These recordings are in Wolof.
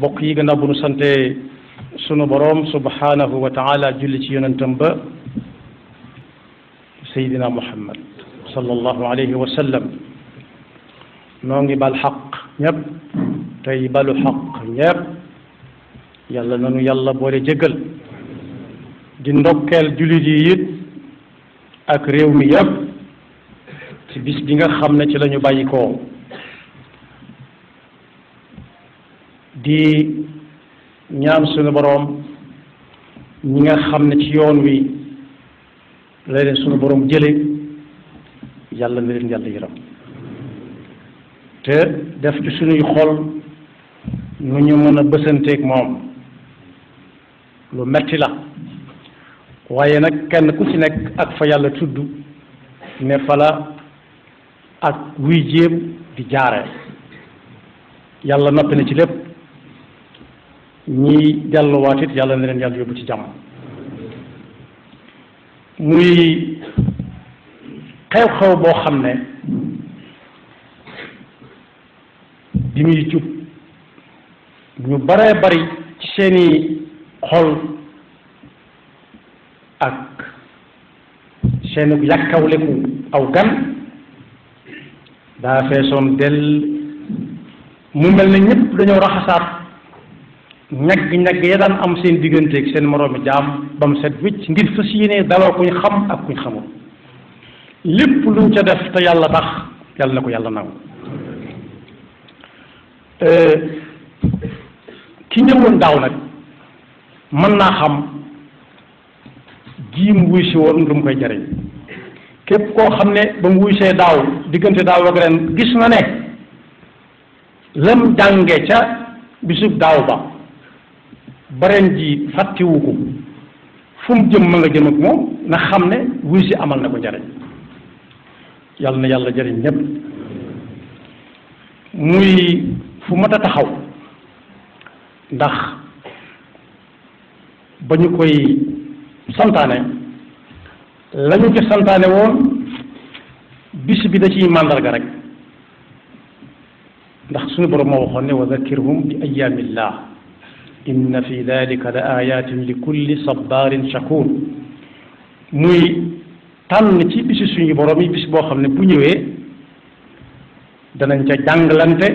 bokk yi gannaaw bu nu sante sunu boroom subhanahu wa taala julli ci yonentam ba sayidina muhammad sallallahu alayhi wa sallam noo ngi bal xaq ñëpp tey balu xaq ñëpp yàlla nanu yàlla boole jéggal di ndokkeel jullit yi it ak réew mi yëpp ci bis bi nga xam ne ci la ñu bàyyi koo di ñaan sunu boroom ñi nga xam ne ci yoon wi la leen sunu boroom jële yàlla na leen yàlla yërëm te def ci sunuy xol nu ñu mën a bësanteeg moom lu metti la waaye nag kenn ku ci nekk ak fa yàlla tudd ne fa la ak wuy jéem di jaare yàlla noppi na ci lépp ñi delluwaat it yàlla na leen yàlla yóbbu ci jàmm muy xew-xew boo xam ne bi muy jub ñu baree bari ci seeni xol ak seeni yàkkawleku aw gan daa feesoon del mu mel ne ñëpp dañoo raxasaat ñagg-ñagg ya daan am seen digganteeg seen moroomi jaam ba mu set wicc ngir fas yéene daloo kuñ xam ak kuñ xamul lépp luñ ca def te yàlla tax yàlla na ko yàlla nangu ki ñëwoon daaw nag mën naa xam ji mu wuy si woon lu mu koy jariñ képp koo xam ne ba mu wuy see daaw diggante daaw ak ren gis na ne lam jànge ca bisub daaw ba bareen ji fàttiwu ko fu mu jëm ma nga jëm ak moom na xam ne wuy si amal na ko njariñ yàlla na yàlla jariñ ñépp muy fu mat a taxaw ndax ba ñu koy santaane la ñu ci santaane woon bis bi da ciy màndarga rek ndax suñu borom moo waxoon ne wa zakkirhum bi ayaamillah inna fi dalika la ayatin li kulli sabarin shakur muy tànn ci bisi suñu borom yi bis boo xam ne bu ñëwee danañ ca jàngalante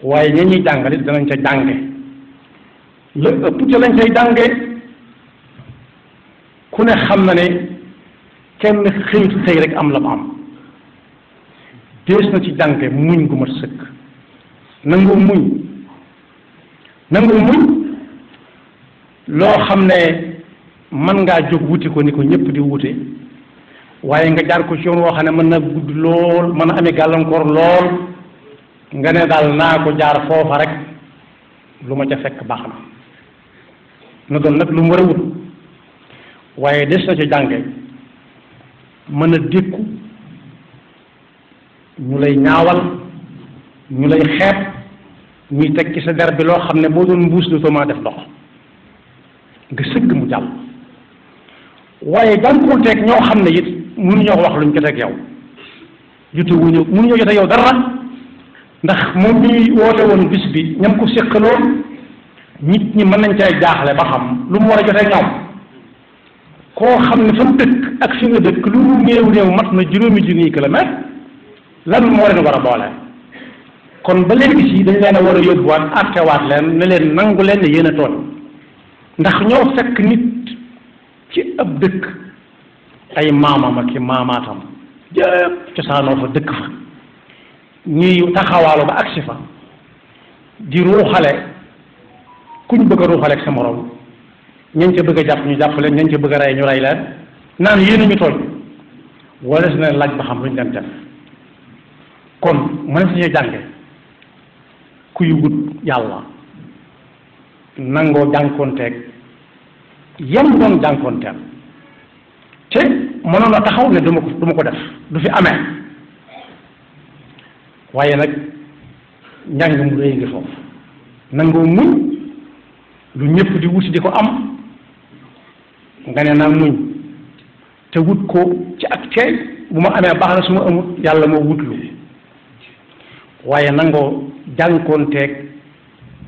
waaye ña ñuy jàngalit danañ ca jànge la ëpp ca lañ cay jànge ku ne xam na ne kenn xëytu tey rek am la mu am dees na ci jànge muñ gu mat sëkk nangoo muñ loo xam ne mën ngaa jóg wuti ko ni ko ñëpp di wute waaye nga jaar ko ci yoon woo xam ne mën na gudd lool mën a amee gàllankoor lool nga ne daal naa ko jaar foofa rek lu ma ca fekk baax na doon nag lu mu war a wut waaye des na ca jànge mën a dékku ñu lay ñaawal ñu lay xeeb ñuy teg ci sa der bi loo xam ne boo doon mbuus du maa def ndox nga sëgg mu jàll waaye jànkuwanteeg ñoo xam ne it mënuñoo wax luñ ko teg yow jotewuñu mënuñoo jot ak yow dara ndax moom ñuy woote woon bis bi ñam ko séqaloon nit ñi mën nañ cay jaaxle ba xam lu mu war a jotee ñoom koo xam ne fa mu dëkk ak fi nga dëkk lu mu néew mat na juróomi junniy kilomètre lan moo leen war a boole kon ba léegi si dañ leen a war a yóbbuwaat àttewaat leen ne leen nangu leen ne yéen a tooñ ndax ñoo fekk nit ci ab dëkk ay maamam ak i maamaatam yëpp cosaanoo fa dëkk fa ñuy taxawaalu ba agsi fa di ruuxale kuñ bëgg a ruuxale ak sa morom ñañ ca bëgg a jàpp ñu jàpp leen ñañ ca bëgg a rey ñu rey leen naan yéen a ñu tooñ wala si ne laaj ba xam luñ leen def kon mën nañu jànge kuy wut yàlla nangoo jànkoonteeg yam doon jànkoonteel te mënoon a taxaw ne du ma ko def du fi amee waaye nag njàng mu réy ngi foofu nangoo muñ lu ñëpp di wuti di ko am nga ne naa muñ te wut ko ci ak teey bu ma amee baax na su ma amut yàlla moo wutlu waaye nangoo jànkoonteeg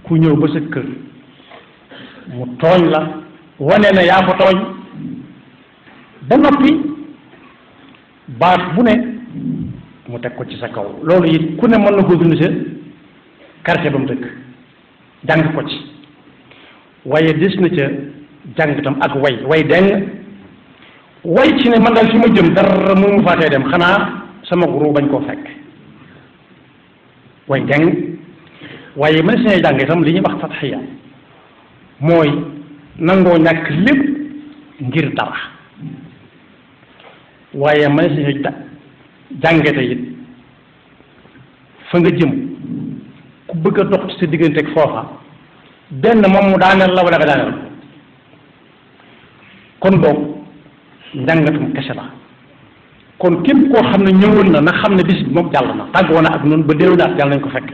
ku ñëw ba sa kër mu tooñ la wane na yaa ko tooñ ba noppi baat bu ne mu teg ko ci sa kaw loolu it ku ne mën na ko dund sa quartier ba mu dëkk jàng ko ci waaye des na ca jàng tam ak way deng way ci ne man daal fi ma jëm dara mu mu faatee dem xanaa sama guru bañ koo fekk way deng waaye mën si jàng itam li ñuy wax fatxiya mooy nangoo ñàkk lépp ngir dara waaye mën si jàngate it fa nga jëm ku bëgg a dox ci sa diggante ak foofa benn moom mu daaneel la wala nga daaneel kon boobu njàngatum kese la kon képp koo xam ne ñëwoon na xam ne bis bi moom jàll na tàggoo na ak noonu ba déew daat yàlla nañ ko fekk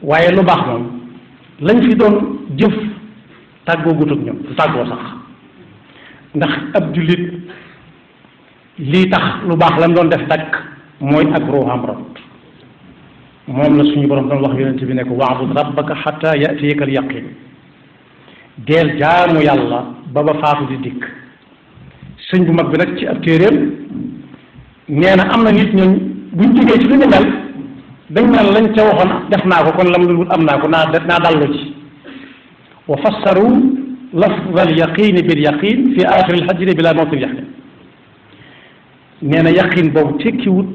waaye lu baax moom lañ fi doon jëf tàggoo gut ak ñoom du tàggoo sax ndax ab jullit lii tax lu baax lañ doon def dakk mooy ak ruuxam rot moom la suñu borom doon wax yonent bi ne ko wa'bud rabbaka hatta ya'tiyaka al-yaqin deel jaamu yàlla ba faatu di dikk sëñ bu mag bi nag ci ab téeréem nee na am na nit ñooñ buñ jógee ci lu ñu mel dañ naan lañ ca waxoon def naa ko kon lam lu wut am naa ko naa dallu ci wa fassaru lafz al yaqin bil yaqin fi axir al hajri bila mawt al yaqin nee na yaqin boobu tekki wut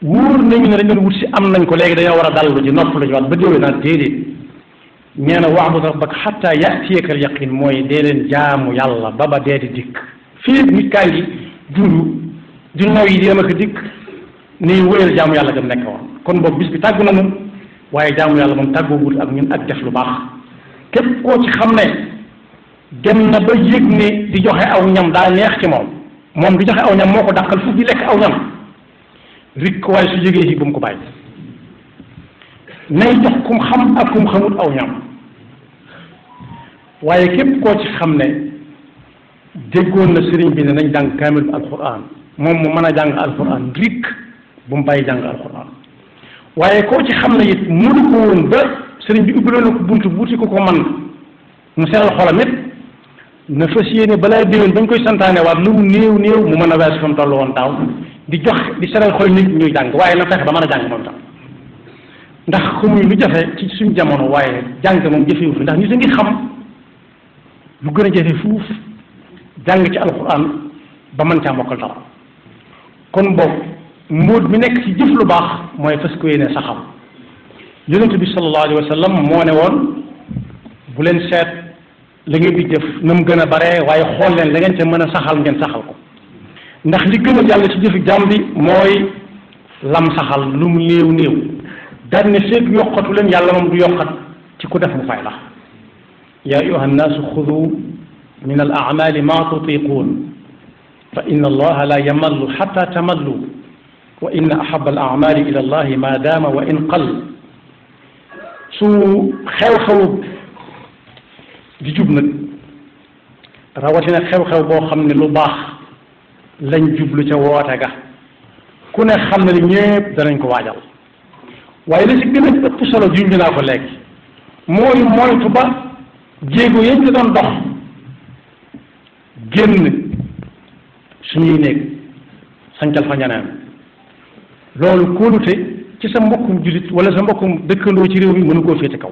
wóor nañu ne dañ doon wut si am nañ ko léegi dañoo war a dallu ji nopp la ñu waat ba déwee naan déedéet nee na wa'bud rabbaka hatta ya'tiyaka al yaqin mooy dee leen jaamu yàlla ba dee di dikk fii nit kaa ngi dund di naw yi di dem ak dikk nii wéyal jaamu yàlla gëm nekk woon kon boobu bis bi tàggu na moom waaye jaamu yàlla moom tàggoo wut ak ñun ak def lu baax képp koo ci xam ne dem na ba yëg ne di joxe aw ñam daa neex ci moom di joxe aw ñam moo ko dàqal fu di lekk aw ñam rik waaye su jógee ci bu mu ko bàyyi nay jox kum xam ak kum xamut aw ñam waaye képp koo ci xam ne déggoon na sëriñ bi ne nañ jàng kaamil bi alquran moom mu mën a jàng alquran rik bu mu bàyyi jàng alquran waaye koo ci xam ne it mënu ko woon ba sëriñ bi ubbiloon na ko buntu buuti ko man mu seeral xolam it na fas yéene balaa déwén bañ koy santaane waat lu mu néew mu mën a weesu fa mu toll woon daaw di seeral xol nit ñuy jàng waaye na fexe ba mën a jàng moom tam ndax xamuñ lu jafe ci suñ jamono waaye jàng moom jafewut ndax nit a ngi xam lu gën a jafe fuuf jàng ci alquran ba mën caa mokkal dara kon boobu mbóot mi nekk ci jëf lu baax mooy fas ko yéene saxam yonent bi sallallahu alayhi wa sallam moo ne woon bu leen seet la ngeen di jëf na mu gën a bare waaye xool leen la ngeen ca mën a saxal ngeen saxal ko ndax li gën a jàll ci jëfi jaam bi mooy lam saxal lu mu néew daan ne feeg yokkatu leen yàlla moom du yokkat ci ku def mu fay la yaa ayuha nnaasu xudu min al amali ma tutiquun fa inna allaha la yamallu xatta tamallu wa inna ahaba al amali ila allahi ma daama wa in qal su xew-xew di jub nag rawatina xew-xew boo xam ne lu baax lañ jublu ca woote ga ku ne xam ne ñépp danañ ko waajal waaye la ci gën a ëpp solo junj naa ko léegi mooy moytu ba jéego yañ ci doon dox génn suñuy néeg sancal fa ñaneen loolu kóolute ci sa mbokkum jullit wala sa mbokkum dëkkandoo ci réew mi mënu koo féete kaw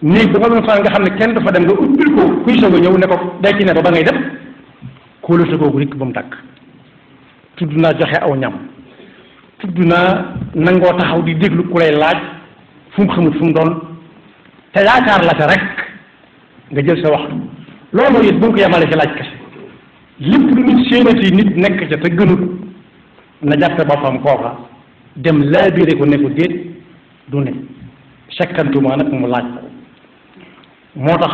néeg ba nga doon fa nga xam ne kenn dafa dem nga ubbil ko kuy soog a ñëw ne ko day ci ne ba ngay def kóolute kooku rikk ba mu tàkk tudd naa joxe aw ñam tudd naa nangoo taxaw di déglu ku lay laaj fu mu xamut fu mu doon te yaakaar la ca rek nga jël sa waxtu loolu it bu nga ko yemale ci laaj kese lépp lu nit séenati nit nekk ca te gënut na jàppe boppam kooka dem laabire ko ne ko déet du ne sekkantuma nag mu laaj ko moo tax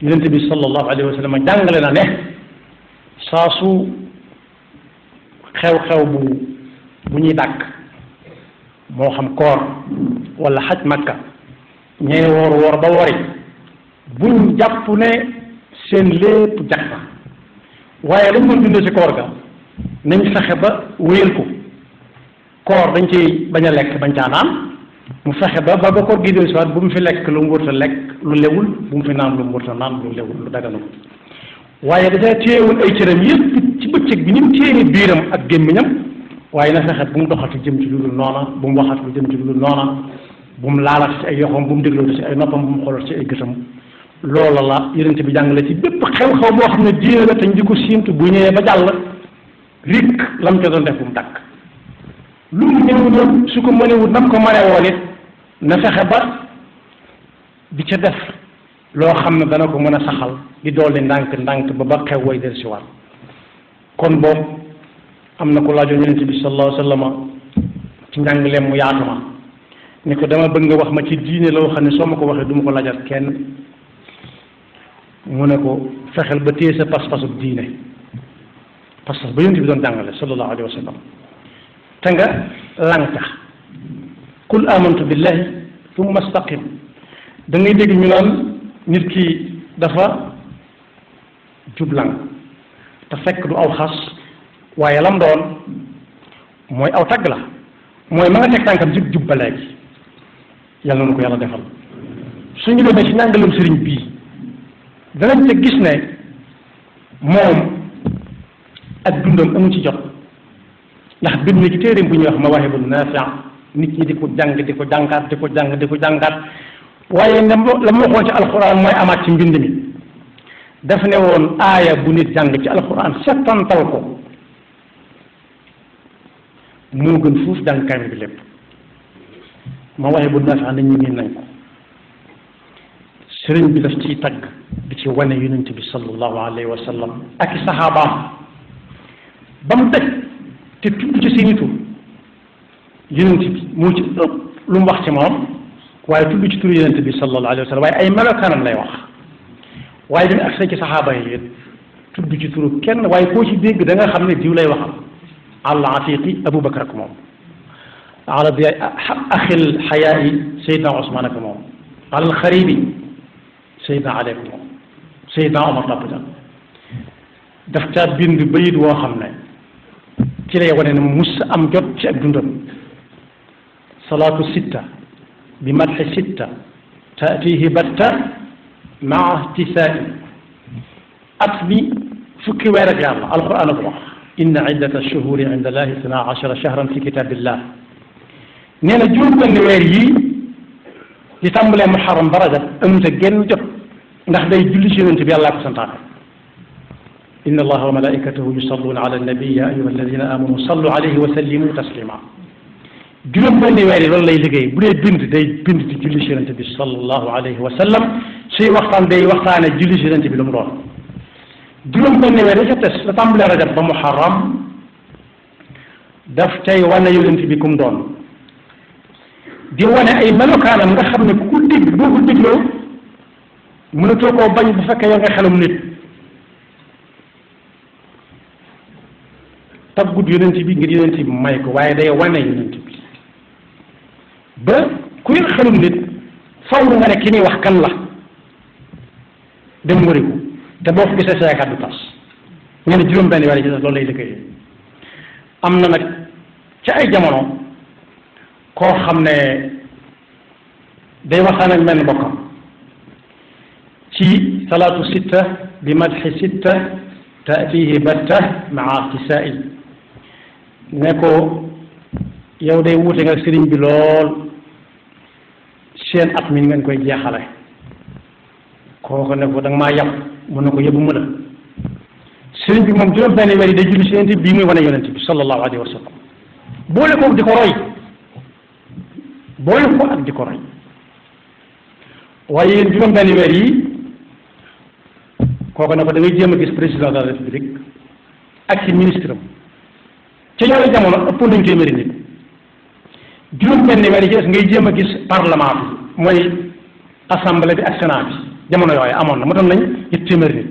yonent bi sallallahu alayhi wa sallam jàngale na ne saa su xew-xew bu ñuy dàkk moo xam koor wala xaj makka ñee woor ba wori buñ jàpp ne seen lépp jag na waaye lañ doon dundee ci koor ga nañ fexe ba wéyal ko koor dañ ciy bañ a lekk bañ caa naan mu fexe ba koor gi dellu si waat bu mu fi lekk lu mu wërta lekk lu lewul bu mu fi naan lu mu wërta naan lu lewul lu daganu waaye dafay téyewul ay cëram yëpp ci bëccëg bi ni mu téye biiram ak gémmiñam waaye na fexe bu mu doxati jëm ci lu dul noona bu mu waxat lu jëm ci lu dul noona bu mu laalati ci ay yoxoom bu mu dégloo ci ay noppam bu mu xoolal ci ay gëtam loola la yonent bi jàngale ci bépp xew-xew boo xam ne diine la te ñu di ko siintu bu ñëwee ba jàll rik lam ca doon def bu mu dakk lu mu ñëw su ko mënewut nam ko mëne woon it na fexe ba di ca def loo xam ne dana ko mën a saxal di dolli ndànk ba xew way del si waat kon boobu am na ko laajoon yonent bi sallallahu alayhi wa sallam ci njàngaleem mu yaatu ma ne ko dama bëgg nga wax ma ci diine loo xam ne soo ma ko waxee du ma ko laajat kenn mu ne ko fexeel ba téye sa pas-pasu diine pas-pas ba yonent bi doon jàngale sallallahu alayhi wa sallam te nga lanka qul amantu billahi thumma istaqim da ngay dégg ñu naan nit ki dafa jublang te fekk du aw xas waaye lam doon mooy aw tagg la mooy ma nga teg tànkam jub ba léegi yàlla na ko yàlla defal suñu demee ci njàngalem sëriñ bii danañ te gis ne moom ak dundam amu ci jot ndax bind na ci téeréem bu ñuy wax Mawahibun Nafi' nit ñi di ko jàng di ko jàngaat di ko jàng di ko jàngaat waaye la mu waxoon ci alxuraan mooy amaat ci mbind mi daf ne woon aaya bu nit jàng ci alxuraan settantal ko moo gën fuuf jàng kaamil bi lépp Mawahibun Nafi' nañ ñu miin nañ ko sëriñ bi daf ciy tagg di ci wane yonent bi sallallahu alayhi wa sallam ak i saxaabaam ba mu daj te tudd ci seeni tur yonent bi moo ci ëpp lu mu wax ci moom waaye tudd ci tur yonent bi sallallahu alayhi wa sallam waaye ay melokaanam lay wax waaye dañu ak ci saxaaba yi it tudd ci turu kenn waaye koo ci dégg da nga xam ne diw lay waxal al atiqi Abu Bakar ak moom ala bi axil xayaayi Seydina Ousmane ak moom alal xaribi Seydina Ali ak moom Seydina Omar topp ca daf caa bind bayit woo xam ne ci lay wane ne mus am jot ci ak dundam salaatu sitta bi madxi sitta taatihi batta maa ihtisaai at mi fukki weer ak yàlla alquran ko wax inna iddata shuhuri inda allahi isna achara shahran fi kitabillah nee na juróom-benn weer yii di tàmbalee muharram ba rajab amut a genn jot ndax day julli ci yonent bi yàllaa ko santaane inna allaha wa malaikatahu yusalluna ala annabi ya ayuha alladina amanu sallu alayhi wa sallimu taslima juróom-benn weer yi loolu lay liggéey bu dee bind day bind di julli ci yonent bi sallallahu alayhi wa sallam suy waxtaan day waxtaane julli ci yonent bi lu mu doon juróom-benn weer yi ca tes la tàmbalee rajab ba muharram daf cay wane yonent bi kum doon di wane ay melokaanam nga xam ne ku ko dégg boo ko dégloo mënatoo koo bañ bu fekkee yor nga xelum nit taggut yonent bi ngir yonent bi may ko waaye day wane yonent bi ba ku yor xelum nit faw nga ne ki ni wax kan la dem wëri ko te boo ko gisee sa yaakaar du tas nga ne juróom-benn weer ci loolu lay liggéey am na nag ci ay jamono koo xam ne day waxtaan ak menn bokkam ci salaatu sitta bi madxi sitta taatihi batta maa ihtisaai ne ko yow day wuute nga sëriñ bi lool seen at mi ngeen koy jeexale kooku ne ko da nga maa yàpp mu ne ko yëbu ma la sëriñ bi moom juróom-benn weer yi day julli si yonent bii muy wane yonent bi sallallahu alayhi wa sallam boole ko di ko roy boole ko ak di ko roy waaye yéen juróom-benn weer yi kooku ne ko da ngay jéem a gis président de la république ak ci ministre am ca yooyu jamono ëpp nañ téeméeri nit juróom-benn weer yi ci des ngay jéem a gis parlement bi mooy assemblée bi ak sénat bi jamono yooyu amoon na mu doon nañ ñetti téeméeri nit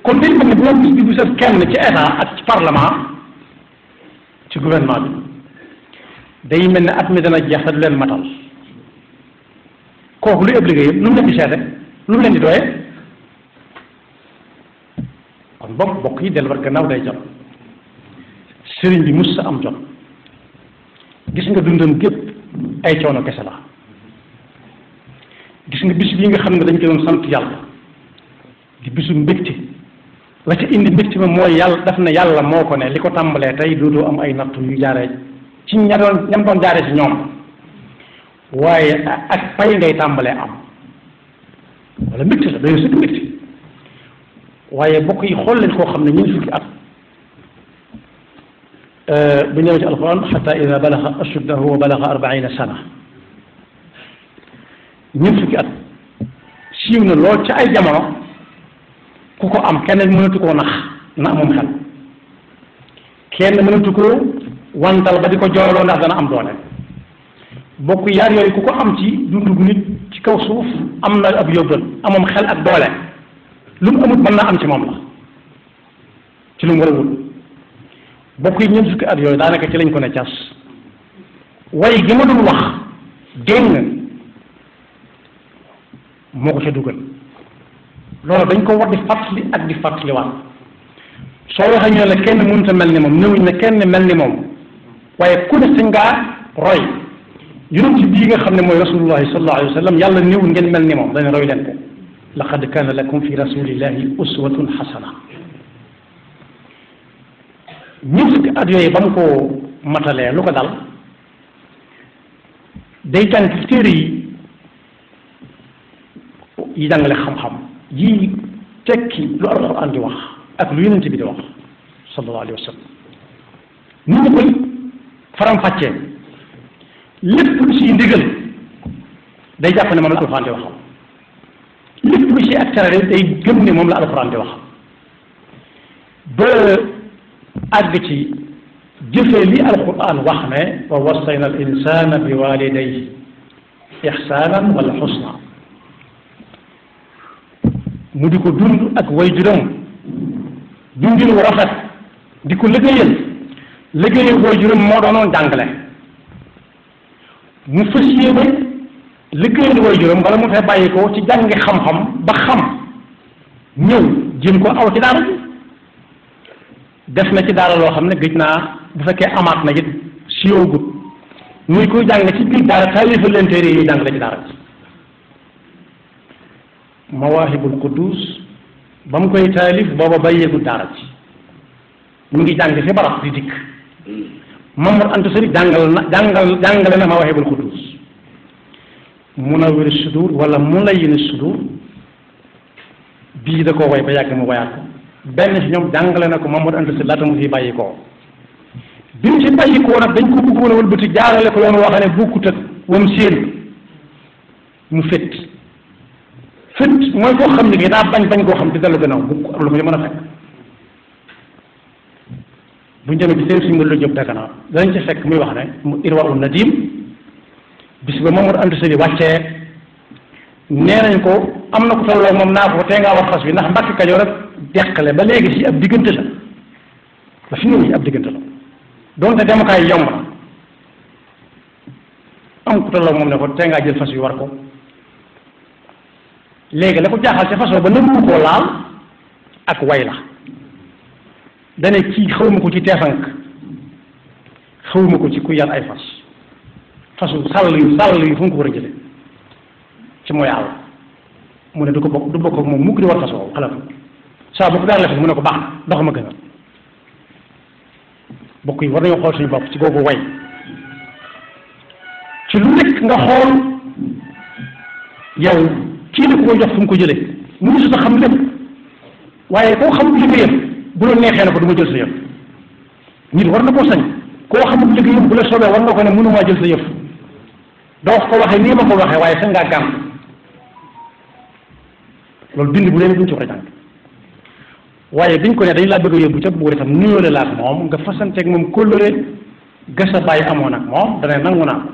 kon day mel ne bu ma gis bi gisal kenn ci état ak ci parlement ci gouvernement bi day mel ne at mi dana jeex te du leen matal kooku luy ëpp liggéeyam lu mu leen di seete lu mu leen di doyee kon bokk yi delluwaat gannaaw day jot sëriñ bi mus sa am jot gis nga dundam gépp ay coono kese la gis nga bis bii nga xam ne dañ ko doon sant yàlla di bisu mbégte la ca indi mbégte ma mooy yàlla daf ne yàlla moo ko ne li ko tàmbalee tey dootoo am ay nattu yu jaaree ci ñam doon jaaree ci ñoom waaye ak pay ngay tàmbalee am wala mbégte la dañoo sëkk mbégte waaye bokk yi xool leen koo xam ne ñun fukki at bu ñëwee ci alquran xata ida balaxa ashuddahu wa balaxa 40 sana ñun fukki at siiw na lool ci ay jamono ku ko am kenn mënatu koo nax na amum xel kenn mënatu koo wantal ba di ko jooyloo ndax dana am doole bokk yaar yooyu ku ko am ci dundug nit ci kaw suuf am na ab yóbbal amum xel ak doole lu mu amut mën naa am ci moom la ci lu mu war a wut bokk yi ñeent fukki at yooyu daanaka ci lañ ko ne cas way gi ma doon wax dégg moo ko ca dugal loolu dañ ko war di fàttali ak di fàttaliwaat soo waxee ñu ne la kenn mënut a mel ni moom ñëwuñ ne kenn mel ni moom waaye ku ne sañ ngaa roy yonent bii nga xam ne mooy rasulullahi sallallahu alayhi wa sallam yàlla néewul ngeen mel ni moom dañ roy leen ko laqad kaana lakum fi rasulillahi uswatun xasana ñëpp fukki at yooyu ba mu ko matalee lu ko dal day jàng ci téere yi jàngale xam-xam yi tekki lu alquran di wax ak lu yonent bi di wax sallallahu alayhi wa sallam ni ñu koy faram-fàccee lépp lu siy ndigal day jàpp ne moom la alquran di wax lépp lu si ak tere day gëm ne moom la alquran di wax ba àgg ci jëfee li alquran wax ne wa wassayna al insana bi walidayhi ihsanan wala xusna mu di ko dund ak way juróom dundin wu rafet di ko liggéeyal way juróom moo doonoon jàngale mu fas yéene liggéeyal way juróom wala mu fee bàyyi ko ci jàngi xam-xam ba xam ñëw jéem ko aw ci daara ji def na ci daara loo xam ne gëj naa bu fekkee amaat na it siiw gut muy koy jàng ci biir daara taalifal leen téere yi jàngale ci daara ji Mawaahibul Quddus ba mu koy taalif booba bàyyeegul daara ji mu ngi jàng fi barab di dikk Mamadou Anta Sali jàngale na Mawaahibul Quddus Munawwir Sudur wala Mulayyin Sudur bii da koo way ba yàgg mu wayaat ko benn si ñoom jàngale na ko Mamadou Anta Sali laata mu fi bàyyi koo bi mu si bàyyi koo nag dañ ko bëggoon a wëlbati jaarale ko yoon wax ne bokkut ak wam séen mu fét mooy koo xam ne daa bañ koo xam di dellu gannaaw bu ak lu muy mën a fekk buñ demee ci seen suñu la jóg Dagana danañ ci fekk muy wax ne mu Irwaa'u Nadim bis ba Mamadou Anta Sali wàccee nee nañ ko am na ko tolloo moom naa ko tee ngaa war fas bi ndax Mbàkke Kajoor rek deqale ba léegi si ab diggante la ba fi ñëw ab diggante la doonte demukaay yomb na am ko tolloo moom ne ko tee ngaa jël fas bi war ko léegi la ko jaaxal ca façon ba nëbbu koo laal ak way la dane kii xawma ko ci teefank xawma ko ci ku yar ay fasu sàll yu fu mu ko war a jële ci mooy àll mu ne du bokk ak moom mukk di war fas woowu xalaatu saa bu ko daan lefes mu ne ko baax na dox ma gënal bokk yi war nañoo xool suñu bopp ci googu way ci lu nekk nga xool yow kii la ko koy jox fu mu ko jëlee mu ngi sa xam lépp waaye koo xamul liggéeyam bu la neexee na ko du ma jël sa yëf nit war na koo sañ koo xamul liggéeyam bu la soobee war nga ko ne mënumaa jël sa yëf doo ko waxee nii ma ko waxee waaye sañ ngaa gàmm loolu bind bu leen duñ ci war a jàng waaye biñ ko ne dañ laa bëgg a yóbbu ca buur itam nuyoole la ak moom nga fasanteeg moom kóllëre ga sa bàyyi amoon ak moom dana nangu naa ko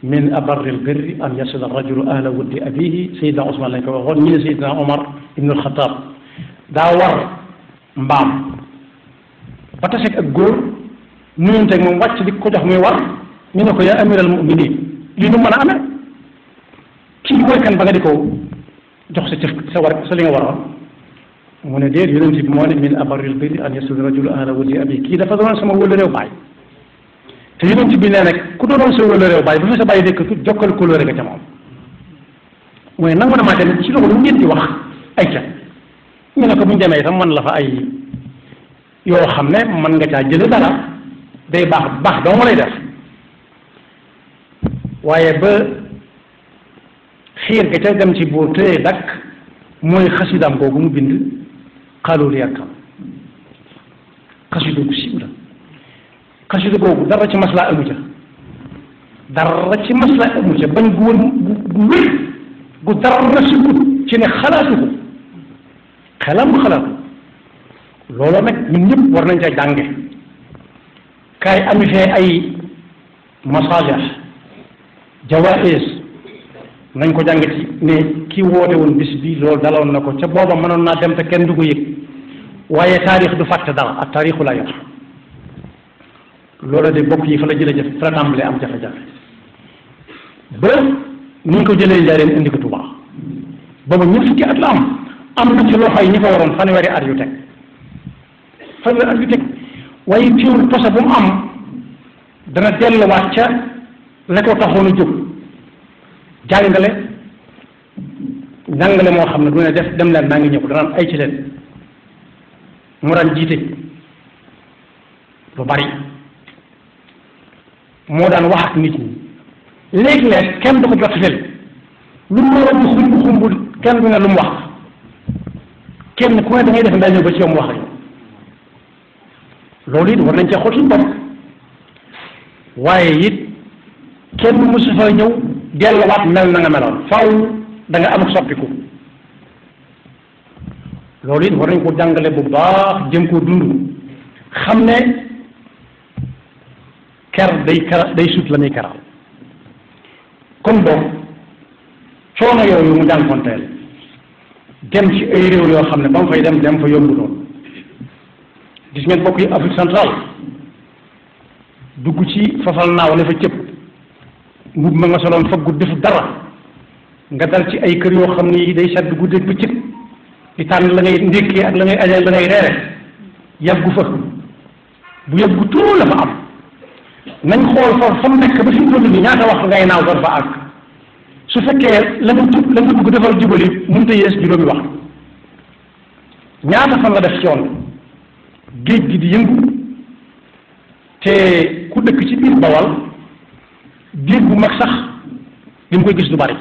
min abarril birri an yasila rajulu ahla wuddi abihi Seydina Ousmane lañ ko waxoon ñi ne Seydina Omar ibnul Xataab daa war mbaam ba taseeg ak góor nuyonteeg moom wàcc di ko jox muy war ñu ne ko yaa amiral muminin lii nu mën a amee kii mooy kan ba nga di ko jox sa cëf sa li nga waroon mu ne déet yonent bi moo ne min abarril birri an yasila rajulu ahla wuddi abihi kii dafa doon sama wëla réew baay te yonent bi nee nag ku doonoon sa wëllëreew bàyyi bu fi sa bàyyi nekk jokkal kóllëre nga ca moom mooy nangu na maa dem ci loolu lu ngeen di wax ay ca ñu ne ko bu ñu demee itam man la fa ay yoo xam ne mën nga caa jële dara day baax doo ma lay def waaye ba xiir ga ca dem ci buur tëye dakk mooy xasidaam googu mu bind xaalul yarkam xasida gu siiw la xasida googu dara ci maslaa amu ca bañ gu wër gu wér gu dara sigut ci ne xalaatu ko xalaatu loolu nag ñun ñëpp war nañ ca jànge kaay ami fee ay masalih jawaïs nañ ko jànge ci ne ki woote woon bis bi loolu daloon na ko ca booba mënoon naa dem te kenn du ko yëg waaye taarix du fàtte dara ak taarixu la yor loolu de bokk yi fa la jële fa la tàmbalee am jafe-jafe ba ni ñu ko jëlee Njaaréem indi ko Tuubaa booba ñëpp fukki at la am na ci loxo yi ñi ko waroon fanweeri at yu teg waaye teewul posa bu mu am dana delluwaat ca la ko taxoon a jóg jàngale moo xam ne du ne def dem leen maa ngi ñëw danaan ay ci leen mu daan jiite lu bari moo daan wax ak nit ñi léeg-léeg kenn du ko jot fel lu mu war a xumb kenn du ne lu mu wax kenn ku ne da ngay def ndaa ñëw ba ci yow mu wax ak loolu it war nañ cee xool suñu bopp waaye it kenn mësu fa ñëw delluwaat mel na nga meloon faaw da nga am soppiku loolu it war nañ ko jàngale bu baax jëm koo dund xam ne ker day sut la muy keral kon boog coono yooyu mu jànkonteel dem ci ay réew yoo xam ne ba mu fay dem fa yombu doon gis ngeen bokk yi Afrique centrale dugg ci fafal naaw ne fa cëpp mbub ma nga soloon faggu defu dara nga dal ci ay kër yoo xam ne day sedd guddeeg bëccëg di tànn la ngay ndékkee ak la ngay añee la ngay reere yàggu fa bu yàggu tuuru la fa am nañ xool fa mu nekk ba fi mu toll nii ñaata wax ngay naaw door fa àgg su fekkee la nga bëgg defal jubali mënut a yees juróomi wax ñaata fan la def ci yoon géej gi di yëngu te ku dëkk ci biir Bawal géej bu mag sax li mu koy gis du bari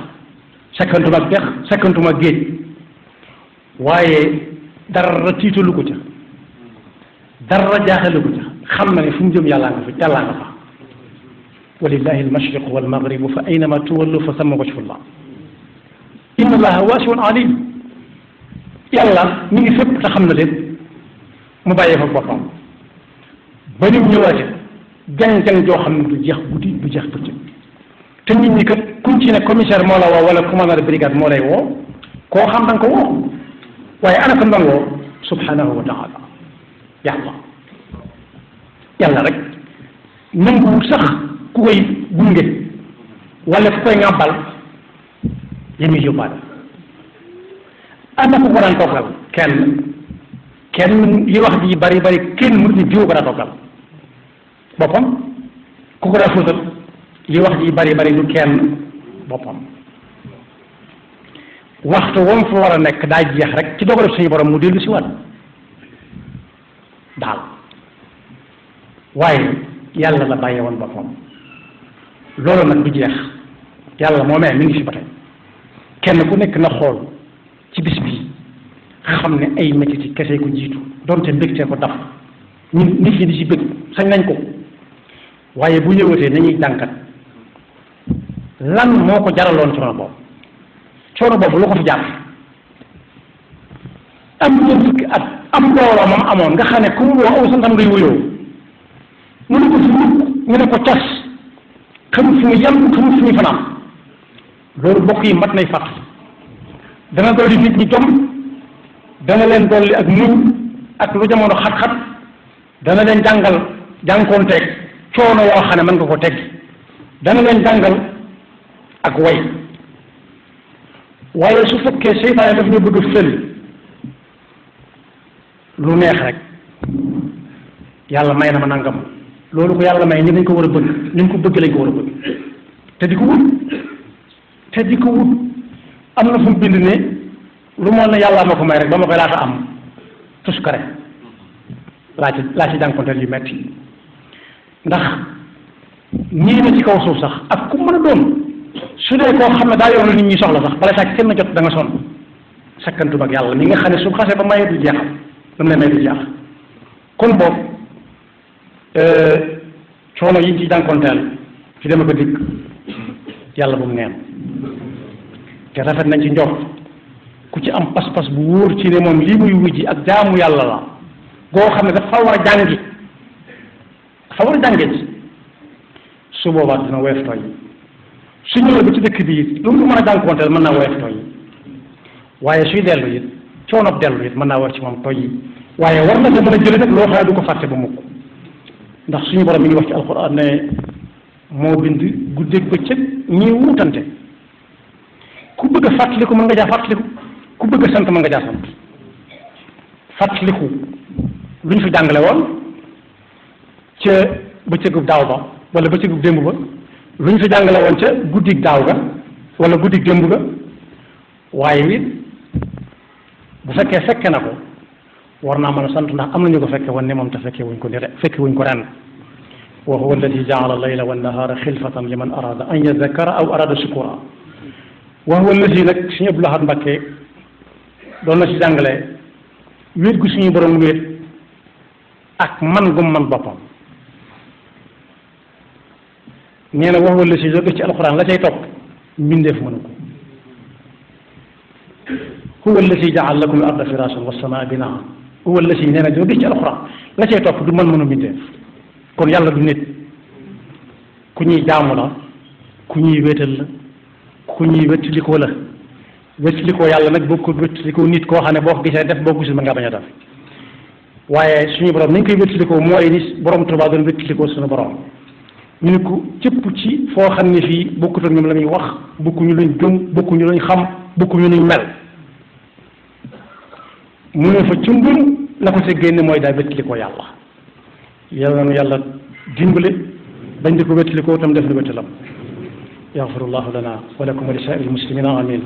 sakkantuma ak dex sakkantuma ak géej waaye dara tiitalu ko ca dara jaaxalu ko ca xam na ne fu mu jëm yàllaa nga fa walillahi almashriq walmaghribu fa aynama tuwallu fa samma wajhullah inna allaha waasiun alim yàlla mi ngi fépp te xam na leen mu bàyyee fa boppam ba ñu ñëwaate jàng-jàng joo xam ne du jeex guddi du jeex bëccëg te nit ñi kat kuñ ci ne commissaire moo la woo wala commandant de brigade moo lay woo koo xam da nga ko woo waaye ana ko doon woo subhanahu wa taala yàlla rek nanguwul sax ku koy gunge wala ku koy ŋàbbal li muy yóbbaale ana ku ko daan toggal kenn li wax ji bari kenn mënut ni jiw ko daa toggal boppam ku ko daa fóotal li wax ji bari du kenn boppam waxtu wam fa war a nekk daa jeex rek ci dogalu suñu borom mu dellu si waat daal waaye yàlla la bàyyee woon boppam loolu nag du jeex yàlla moomee mi ngi fi ba tey kenn ku nekk na xool ci bis bi xam ne ay métti ci kese ko jiitu donte mbégtee ko daf ñun nit ñi di ci bég sañ nañ ko waaye bu ñëwatee nañuy jànkat lan moo ko jaraloon coono boobu lu ko fi jaar am ñeent fukki at am mbooloo moom amoon nga xam ne ku mu woo aw santam ngay wuyoo mu ne ko fi mukk ñu ne ko cas xamul fu mu yem xamul fu muy fanaan loolu bokk yi mat nay fàtt dana dolli nit ñi jom dana leen dolli ak muñ ak lu jamono xat-xat dana leen jàngal jànkoonteeg coono yoo xam ne mën nga ko teg dana leen jàngal ak way waaye su fekkee seytaane daf ñu bëgg fël lu neex rek yàlla may na ma nangam loolu ko yàlla may ni dañ ko war a bëgg ni ñu ko bëgg lañ ko war a bëgg te di ko wut am na fu mu bind ne lu moo ne yàlla ma ko may rek ba ma koy laata am tuskare laa ci jànkonteel yu metti ndax ñii ne ci kaw suuf sax ak ku mën a doon su dee koo xam ne daa yor nit ñi soxla sax bala saa kenn jot da nga sonn sakkantum ak yàlla mi nga xam ne su xasee ba maye du jeexal dam lay may du jeex kon boobu coono yi ci jànkonteel ci dama ko dikk yàlla bu mu neen te rafet nañ ci njort ku ci am pas-pas bu wóor ci ne moom lii muy wujji ak jaamu yàlla la goo xam ne dafa war a jàngi ci su boobaa dina woyof tooy su ñëwee ba ci dëkk bi it lu mu mën a jànkuwanteel mën naa woyof tooy waaye suy dellu it coonob dellu it mën naa woyof ci moom tooy waaye war na ko mën a jële nag loo xam ne du ko fàtte ba mukk ndax suñu borom mi ngi wax ci alxuraan ne moo bind guddeeg bëccëg ñii wuutante ku bëgg a fàttaliku mën nga jaa fàttaliku ku bëgg a sant mën nga jaa sant fàttaliku lu ñu fi jàngale woon ca bëccëgub daaw ba wala bëccëgub démb ba lu ñu fi jàngale woon ca guddig daaw ga wala guddig démb ga waaye it bu fekkee fekke na ko war naa mën a sant ndax am nañu ko fekke woon ne moom te fekke wuñ ko ren wa huwa alladi jaala layla wa nahaara xilfatan liman arada an yadakara aw arada shukura wa huwa alladi nag suñu Abdul Ahad Mbakke doon na ci jàngale wéet gu suñu borom wéet ak man gum man boppam nee na wa huwa alladi jóge ci alquran la cay topp mbindeef mënu ko huwa alladi jaala lakum al arda firashan wa samaa binaa huwa alladi nee na jóge ci alquran la cay topp du mënu mbindeef kon yàlla du nit ku ñuy jaamu la ku ñuy wéetal la ku ñuy wéttalikoo la wéttalikoo yàlla nag boo ko wéttalikoo nit koo xam ne boo ko gisee def boo gisul mën ngaa bañ a def waaye suñu borom nañ koy wéttalikoo mooy ni borom Tuubaa doon wéttalikoo suñu borom ñu ne ko cëpp ci foo xam ne fii bokkut ak ñoom la muy wax bokkuñu luñ gëm bokkuñu luñ xam bokkuñu luñ mel mu ne fa cumbum la ko sa génne mooy daa wéttalikoo yàlla yàlla na yàlla dimbale bañ di ko wéttalikoo tam def na wéttalam yaxfirullahu lana wa lakum wa li saa'iril muslimina amin